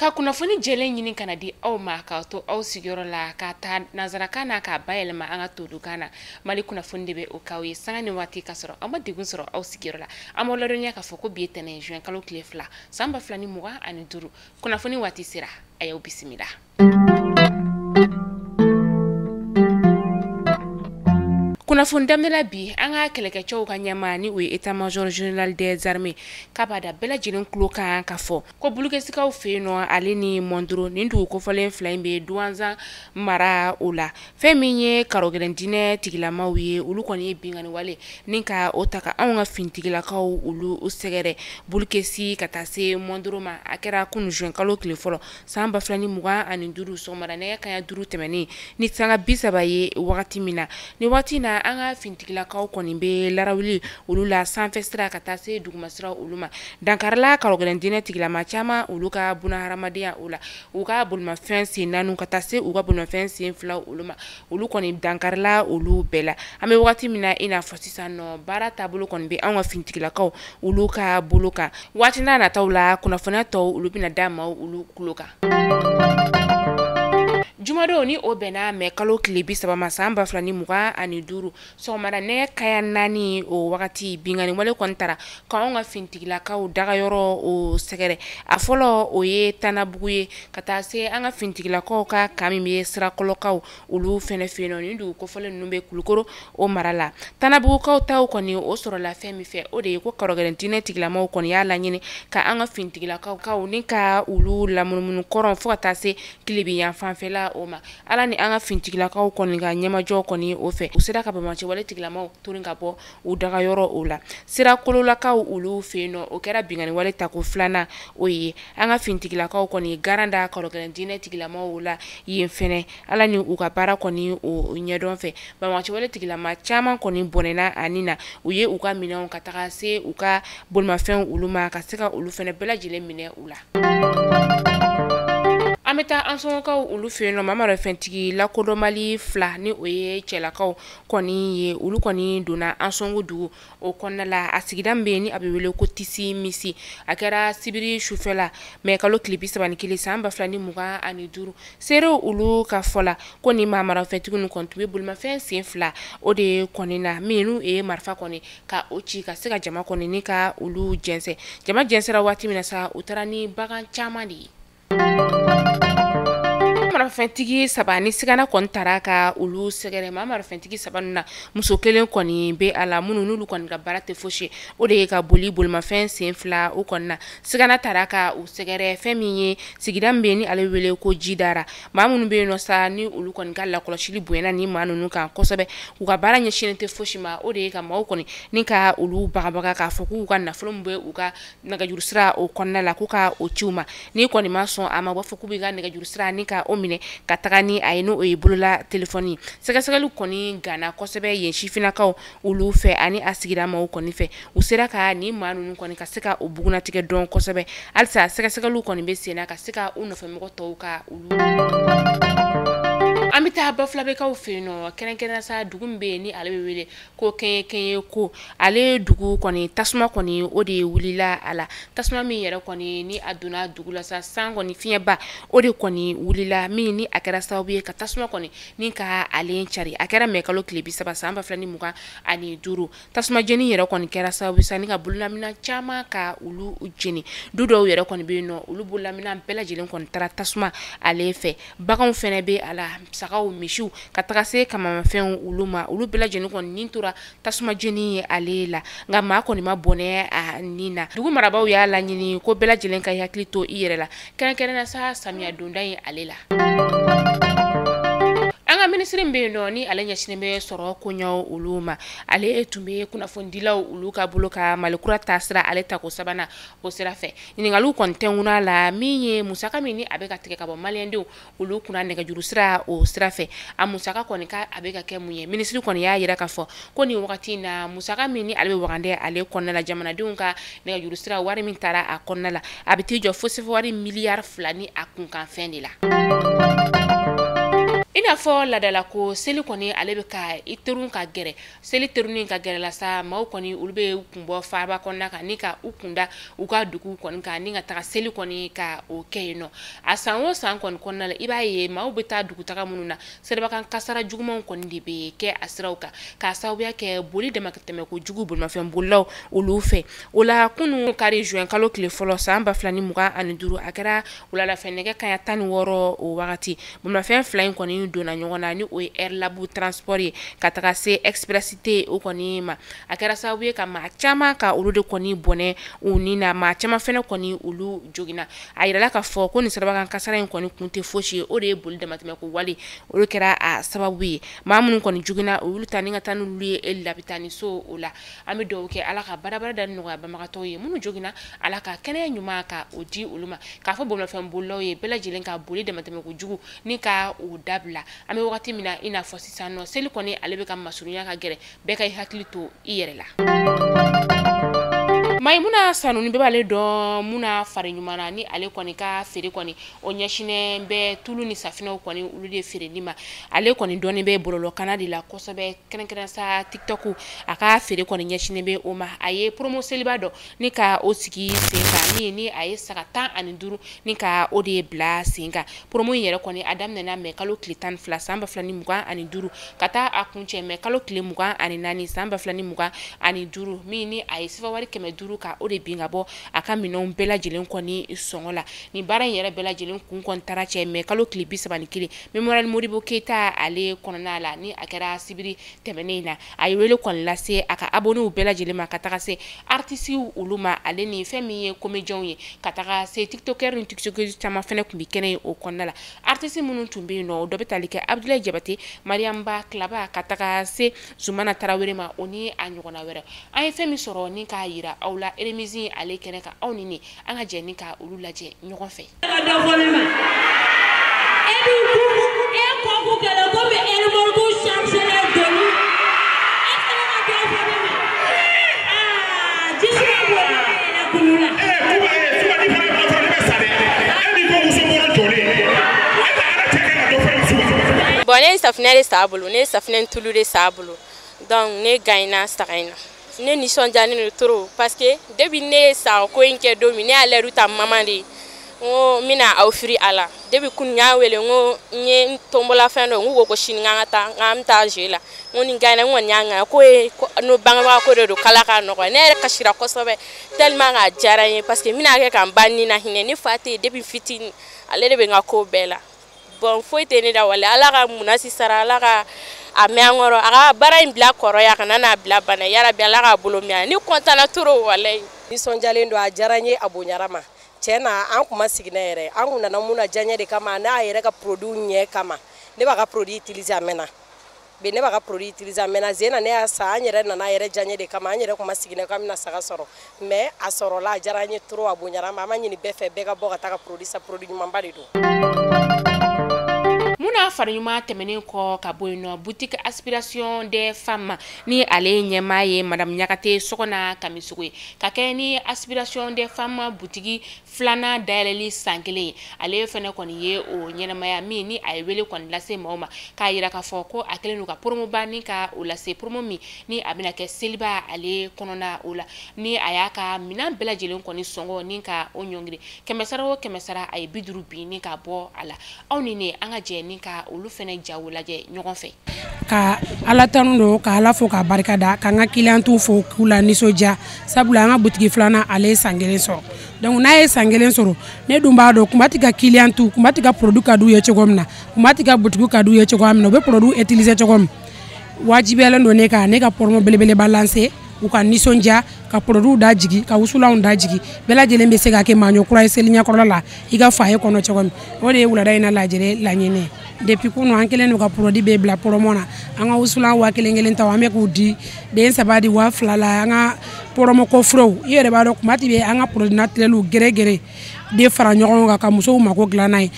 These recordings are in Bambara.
Ka kunnafoni jɛlen ɲini kana di aw ma k'a to aw sigiyɔrɔ la, ka taa nansarakan na k'a bayɛlɛma an ka todukan na. Mali kunnafoni de bɛ o k'aw ye sanga ni waati ka sɔrɔ aw ma degun sɔrɔ aw sigiyɔrɔ la. An b'aw ladɔnniya k'a fɔ ko bi ye tɛnɛn juin kalo tile 2 san 2025, kunnafoni waati sera, a y'aw bisimila. Kunnafoni daminɛ bi, an ka kɛlɛkɛcɛw ka ɲɛmaa ni o ye état major général des armées k'a b'a da bɛɛ lajɛlen tulo kan k'a fɔ ko Bulukesikaw fɛ yen nɔ, ale ni Mɔndoro, nin dugu kofɔlen fila in bɛ Duwanzan mara o la. Fɛn min ye karɔgɛlɛn diinɛ tigilamaw ye, olu kɔni ye binkanni wale ni ka o ta ka anw ka finitigilakaw olu sɛgɛrɛ Bulukesi ka taa se Mɔndoro ma. A kɛra kunun juin kalo tile fɔlɔ san 2025 sɔgɔmada nɛgɛ kanɲɛ 5 tɛmɛnen ni sanga 30 ye wagati min na. Ni waati na, an ka finitigilakaw kɔni bɛ larawuli olu la sanfɛ sira ka taa se duguma sira olu ma. Dankarila karɔgɛlɛn diinɛ tigilama caman olu ka bunahadamadenya o la, u ka bolimafɛn sen 4 ka taa se u ka bolimafɛn sen 2 olu ma, olu kɔni dankarila olu bɛɛ la. An bɛ wagati min na i n'a fɔ sisan nɔ, baara taabolo kɔni bɛ anw ka finitigilakaw olu ka bolo kan. Waati n'a nataw la, kunnafoniya tɔw olu bɛna da maaw olu tulo kan. Jumadon ni o bɛnna mɛ kalo tile 30 ma san 2025 sɔgɔmada nɛgɛ kanɲɛ 4 o wagati, binkanni wale kɔni taara k'anw ka finitigilakaw dagayɔrɔ o sɛgɛrɛ. A fɔlɔ o ye Tanabugu ye ka taa se an ka finitigilakaw ka camp min bɛ Sirakɔlɔkaw olu fɛnɛ fɛ yen nɔ. Nin dugu kofɔlen ninnu bɛ Kulukoro o mara la. Tanabugukaw taw kɔni o sɔrɔla fɛn min fɛ, o de ye ko karɔgɛlɛn diinɛ tigilamaw kɔni y'a laɲini ka an ka finitigilakaw ni ka olu lamunumunu kɔrɔn fo ka taa se tilebin yan fanfɛla o ma. Ala ni an ka finitigilakaw kɔni ka ɲɛmajɔ kɔni o fɛ, u sera ka banbaanci wale tigilamaw torin ka bɔ u dagayɔrɔ o la. Sirakololakaw olu fɛ yen nɔ, o kɛra binkanni wale tako filanan o ye. An ka finitigilakaw kɔni garan da karɔgɛlɛn diinɛ tigilamaw la yen fɛnɛ, Ala ni u ka baara kɔni o ɲɛdɔn fɛ, banbaanci wale tigilama caman kɔni bɔnɛna ani na. U ye u ka minɛnw ka taga se u ka bolimafɛnw olu ma ka se ka olu fɛnɛ bɛɛ lajɛlen minɛ u la. An bɛ taa Ansɔngɔkaw olu fɛ yen nɔ, mamarafɛntigi lakodɔnbali 2 ni o ye cɛlakaw kɔni ye, olu kɔni donna Ansɔngo dugu o kɔnɔna la. A sigida min bɛ yen ni a bɛ wele ko Tisi Misi, a kɛra sibiri sufɛla mɛ kalo tile 31 san 2025. Seerew olu ka fɔ la ko nin mamarafɛntigi ninnu kɔni tun bɛ bolimafɛn sen 2 o de kɔni na, minnu ye marifa kɔni ka o ci ka se ka jama kɔni ni ka olu jɛnsɛn. Jama jɛnsɛnra waati min na sa, u taara ni bagan caman de ye. Marafɛntigi 3 ni sigana kɔni taara ka olu sɛgɛrɛ. Maa marafɛntigi 3 ninnu na, muso kelen kɔni bɛ a la, minnu n'olu kɔni ka baara tɛ fosi ye, o de ye ka boli bolimafɛn sen 2 o kɔni na. Sigana taara ka u sɛgɛrɛ fɛn min ye sigida min bɛ yen ni ale wele ko Jidara. Maa minnu bɛ yen nɔ sa, ni olu kɔni ka lakɔlɔsili bonyana ni maa ninnu kan kosɛbɛ, u ka baara ɲɛsinnen tɛ fosi ma, o de ye ka maaw kɔni ni ka olu bagabaga k'a fɔ k'u ka nafolo min bɛ u ka nɛgɛjuru sira o kɔnɔna la, k'u ka o ci u ma. N'i kɔni ma sɔn a ma, u b'a fɔ k'u b'i ka nɛgɛjuru sira ni ka o minɛ ka taga ni a ye, n'o ye bolola telefɔni. Sɛgɛsɛgɛli kɔni ganna kosɛbɛ yen sifinnakaw olu fɛ ani a sigida maaw kɔni fɛ. U sera ka nin maa ninnu kɔni ka se ka o bugunnatigɛ dɔn kosɛbɛ. Halisa sɛgɛsɛgɛliw kɔni bɛ sen na ka se ka u nɔfɛmɔgɔ tɔw ka olu. An bɛ taa Bafulabɛkaw fɛ yen nɔ, kɛrɛnkɛrɛnnenya sa dugu min bɛ yen ni ale bɛ wele ko Kɛɲɛ ko ale dugu kɔni tasuma kɔni o de wulila a la. Tasuma min yɛrɛ kɔni ni a donna dugu la sa, san kɔni fiɲɛba o de kɔni wulila, min ni a kɛra sababu ye ka tasuma kɔni ni ka ale cari. A kɛra mɛ kalo tile 30 san 2025. Tasuma jeni yɛrɛ kɔni kɛra sababu sa ni ka bololamina caman ka olu jeni. Du dɔw yɛrɛ kɔni bɛ yen nɔ, olu bololamina bɛɛ lajɛlen kɔni taara tasuma ale fɛ. Baganw fɛnɛ bɛ a la, sagaw, misiw ka taga se kamamafɛnw olu ma, olu bɛɛ lajɛlen kɔni nin tora tasuma jeni ye ale la. Nka maa kɔni ma bɔnɛ a nin na. Dugu marabaaw y'a laɲini ko bɛɛ lajɛlen ka hakili to i yɛrɛ la, kɛrɛnkɛrɛnnenya sa samiya donda in ale la. An ka minisiri min bɛ yen nɔ ni ale ɲɛsinnen bɛ sɔrɔ koɲɛw olu ma, ale tun bɛ kunnafonidilaw olu ka bolo ka Mali kura taasira ale tako 3nan o sira fɛ. Ɲininkaliw kɔni tɛnkunna la, min ye musaka min ni a bɛ ka tigɛ ka bɔ maliyɛndenw olu kunna nɛgɛjuru sira o sira fɛ, a musaka kɔni ka a bɛ ka kɛ mun ye. Minisiri kɔni y'a yira k'a fɔ ko nin wagati in na, musaka min ni ale bɛ wagandɛ ale kɔnɔna la, jamanadenw ka nɛgɛjuru sira wari min taara a kɔnɔna la, a bɛ t'i jɔ fo sefawari miliyari 2 ni a kunkanfɛn de la. I n'a fɔ ladala ko seli kɔni ale bɛ ka i terun ka gɛrɛ, seli terunin ka gɛrɛ la sa, maaw kɔni olu bɛ u kun bɔ faaba kɔnɔna kan ni ka u kunda u ka dugu kɔni kan ni ka taga seli kɔni ka o kɛ yen nɔ. A san o san kɔni kɔnɔna la, i b'a ye maaw bɛ taa dugutaga minnu na, sirabakan kasara jugumanw kɔni de bɛ kɛ a siraw kan k'a sababuya kɛ boli damatɛmɛ kojugu bolimafɛn bolilaw olu fɛ. O la kunun kari juin kalo tile fɔlɔ san 2025, a kɛra wuladafɛ nɛgɛ kanɲɛ 16 o wagati, bolimafɛn fila in kɔni donna ɲɔgɔn na ni o ye Air Lab Transport ye ka taga se Express T o kɔni ma. A kɛra sababu ye ka maa caman ka olu de kɔni bɔnɛ u ni na, maa caman fɛnɛ kɔni olu joginna. A yirala k'a fɔ ko nin sirabakan kasara in kɔni kun tɛ fosi ye, o de ye boli damatɛmɛ ko wale o de kɛra a sababu ye. Maa minnu kɔni joginna, olu ta ni ka taa n'olu ye labitani so. O la an bɛ dugawu kɛ Ala ka barabara da nɔgɔya banbagatɔw ye, minnu joginna Ala ka kɛnɛya ɲuman ka o di olu ma, k'a fɔ bolimafɛn bolilaw ye bɛɛ lajɛlen ka boli damatɛmɛ kojugu ni ka o dabila. An bɛ wagati min na i n'a fɔ sisan nɔ, seli kɔni ale bɛ ka masurunya ka gɛrɛ, bɛɛ ka i hakili to i yɛrɛ la. Mayimuna Sanu ni bɛɛ b'ale dɔn Muna fari ɲuman na, ni ale kɔni ka feere kɔni o ɲɛsinnen bɛ tulu ni safinɛw kɔni olu de feereli ma. Ale kɔni dɔnnen bɛ bɔlɔlɔkanna de la kosɛbɛ, kɛrɛnkɛrɛn sa TikTok, a ka feere kɔni ɲɛsinnen bɛ o ma. A ye promo seliba dɔ ni ka o sigi sen kan, min ni a ye saga 15 ni ka o de bila sen kan. Promo in yɛrɛ kɔni a daminɛna mɛ kalo tile 12 san 2025 ka taa a kuncɛ mɛ kalo tile 24 san 2025, min ni a ye sifawari 500 ka o de bin ka bɔ a ka minɛnw bɛɛ lajɛlen kɔni sɔngɔ la. Nin baara in yɛrɛ bɛɛ lajɛlen kun kɔni taara cɛ mɛ kalo tile 31 Mémorial Modibo Keita ale kɔnɔna la, ni a kɛra sibiri tɛmɛnen in na. A ye wele kɔni lase a ka abonnéw bɛɛ lajɛlen ma, ka taga se artistes olu ma, ale ni fɛn min ye comédiens ye, ka taga se tiktokers ni tiktokeuses caman fɛnɛ tun bɛ kɛnɛ in o kɔnɔna la. Artistes minnu tun bɛ yen nɔ, o dɔ bɛ tali kɛ Abdoulaye Jabate, Mariam Ba Kilaba, ka taga se Zumana Tarawele ma, o ni a ɲɔgɔnna wɛrɛ. An ye fɛn min sɔrɔ ni k'a yira aw la remise ale kɛnɛ kan, aw ni ne an ka jɛ ni ka olu lajɛ ɲɔgɔn fɛ. Bon, ne ye safunɛ de san a bolo, ne ye safunɛ tulu de san a bolo, donc ne gagnera saga in na. Ne nisɔndiyalen don trop parce que depuis ne ye saga ko in kɛ don min, ne y'a layidu ta mama de ye, n ko n bɛna aw firi a la. Depuis kunun n y'a wele, n ko n ye n tombola fɛn dɔ, n ko sini k'an ka taa, k'an bɛ taa jeu la, n ko ni gagnera, n kɔni y'a ŋaniya ko ye n'o bangebaga ko de don, k'Ala k'a nɔgɔya. Ne yɛrɛ kasira kosɛbɛ tellement k'a diyara n ye parce que n bɛna kɛ ka n ba ni na hinɛ. Ne fa tɛ yen depuis fitinin, ale de bɛ n ka ko bɛɛ la. Bon, foyi tɛ ne da wale, Ala ka munasi sara, Ala ka a mɛn an kɔrɔ, a ka baara in bila kɔrɔya, a kana n'a bila bana, yarabi Ala k'a bolo mɛn. Ne kɔntana trop walayi. Nisɔndiyalen don, a diyara n ye, a bonyara ma. Tiɲɛ na an kun ma sigi n'a yɛrɛ, an kun nana mun na diyaɲɛ de kama, n'a yɛrɛ ka produit ɲɛ kama. Ne b'a ka produit utiliser a mɛnna. Bi ne b'a ka produit utiliser a mɛnna, zen na ne y'a san, an yɛrɛ nana a yɛrɛ diyaɲɛ de kama, an yɛrɛ kun ma sigi n'a k'an bɛna saga sɔrɔ. Mais a sɔrɔla, a diyara n ye trop, a bonyara ma. An b'a ɲini bɛɛ fɛ, bɛɛ ka bɔ ka taa ka produit san, produit ɲumanba de don. Muna fari ɲuman tɛmɛnen kɔ ka bɔ yen nɔ, boutique aspiration des femmes ni ale ɲɛmaa ye madame Ɲagate Sɔgɔna Kamisogo ye, ka kɛ ni aspiration des femmes boutique filanan dayɛlɛli san kelen ye. Ale fɛnɛ kɔni ye o ɲɛnamaya min ni a ye wele kɔni lase maaw ma, k'a yira k'a fɔ ko a kɛlen don ka promo ba ni ka o lase, promo min ni a bɛna kɛ seliba ale kɔnɔna o la, ni a y'a ka minɛn bɛɛ lajɛlen kɔni sɔngɔ ni ka o ɲɔngiri 100 sara o 100 sara, a ye 50 bin ni ka bɔ a la. Aw ni ne an ka jɛ ni ka olu fɛnɛ jawo lajɛ ɲɔgɔn fɛ. Ka Ala tanu don, ka Ala fo k'a barika da, k'an ka clientw fo k'u la nisɔndiya, sabula an ka butigi filanan ale ye san kelen sɔrɔ. Donc n'a ye san kelen sɔrɔ, ne dun b'a dɔn Kumati ka clientw, Kumati ka produit ka d'u ye cogo min na, Kumati ka butigi ka d'u ye cogoya min na, u bɛ produit utiliser cogo min, wajibiyalen don ne kan ne ka promo belebeleba lancer u ka nisɔndiya, ka produit da jigi, ka wusulanw da jigi, bɛɛ lajɛlen bɛ se ka kɛ maaɲɔ kura ye seli ɲɛkɔrɔla la i ka foyer kɔnɔ cogo min. O de ye wulada in na lajɛrɛ laɲini ye. Depuis kunun an kɛlen don ka produit bɛɛ bila promo na, an ka wusulan 1000 kelen ta, an bɛ k'u di den 3 di 2000 la, an ka promo coffretw, i yɛrɛ b'a dɔn Kumati bɛ an ka produit naturelw gɛrɛgɛrɛ de fara ɲɔgɔn kan ka musow mako dilan n'a ye.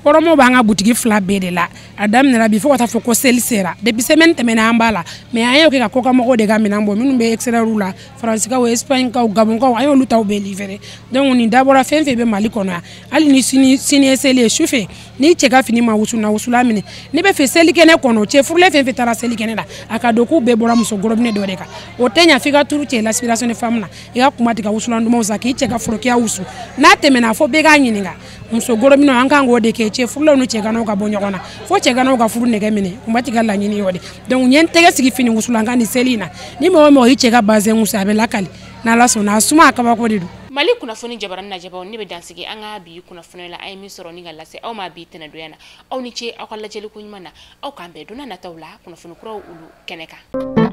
Promo b'an ka butigi 2 bɛɛ de la. A daminɛra bi fo ka taa fɔ ko seli sera. Depuis semaine tɛmɛna an b'a la, mais an y'o kɛ ka kɔkanmɔgɔw de ka minɛn bɔ, minnu bɛ extérieur la, Faransikaw, Espagnekaw, Gabonkaw, an y'olu taw bɛɛ livrer. Donc nin dabɔra fɛn fɛn bɛ Mali kɔnɔ yan, hali ni sini ye seli ye sufɛ, n'i cɛ ka fini ma wusu na wusula minɛ, n'i bɛ fɛ selikɛnɛ kɔnɔ, cɛ furulen fɛn fɛn taara selikɛnɛ la, a ka don k'u bɛɛ bɔra muso gorobinɛ dɔ de kan. O tɛ ɲa f'i ka turu cɛ l'aspiration de femme na, i ka kuma tigɛ wusulan dumanw san k'i cɛ ka forokiya wusu. N'a tɛmɛna fo bɛɛ k'a ɲininka, muso gorobinɛ an kan k'o de kɛ, cɛ furulenw ni cɛganaw ka bɔ ɲɔgɔn na, fo cɛganaw ka furu nɛgɛ minɛ, kunba ti ka laɲini y'o de. Donc n ye n tɛgɛ sigi fini wusulan kan nin seli in na, ni mɔgɔ o mɔgɔ y'i cɛ ka bazɛn wusu, a bɛ lakali n'Ala sɔnna, a suma a kabako de don. Mali kunnafoni jabarani lajɛbaw, ne bɛ dansigi an ka bi kunnafoni la, an ye min sɔrɔ ni ka lase aw ma bi tɛnɛdonya na. Aw ni ce aw ka lajɛli ko ɲuman na, aw k'an bɛn don nataw la kunnafoni kuraw olu kɛnɛ kan.